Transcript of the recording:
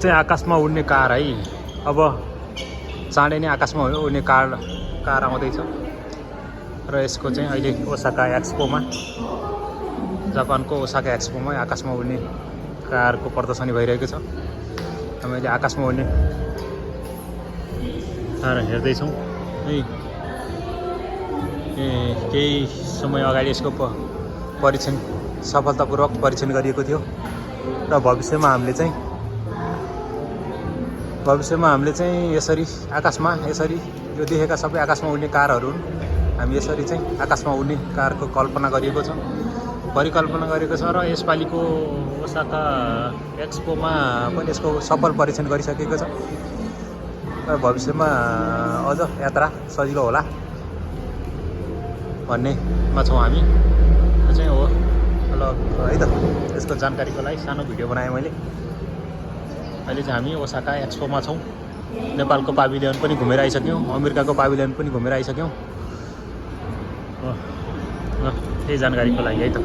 चाहिँ आकाशमा उड्ने कार है। अब चाँडै नै आकाशमा उड्ने कार आउँदैछ र यसको चाहिँ अहिले ओसाका एक्सपोमा, जापानको ओसाका एक्सपोमा आकाशमा उड्ने कारको प्रदर्शनी भइरहेको छ। हामीले आकाशमा उड्ने कार हेर्दैछौँ है। केही समय अगाडि यसको परीक्षण सफलतापूर्वक परीक्षण गरिएको थियो र भविष्यमा हामीले चाहिँ यसरी आकाशमा यसरी यो देखेका सबै आकाशमा उड्ने कारहरू हुन्। हामी यसरी चाहिँ आकाशमा उड्ने कारको कल्पना गरिएको छ, परिकल्पना गरेको छ र यसपालिको ओसाका एक्सपोमा पनि यसको सफल परीक्षण गरिसकेको छ र भविष्यमा अझ यात्रा सजिलो होला भन्नेमा छौँ हामी। यो चाहिँ हो ल है त। यसको जानकारीको लागि सानो भिडियो बनाएँ मैले। अहिले चाहिँ हामी ओसाका एक्सपोमा छौँ। नेपालको पाभिलियन पनि घुमेर आइसक्यौँ, अमेरिकाको पाभिलियन पनि घुमेर आइसक्यौँ। त्यही जानकारीको लागि है त।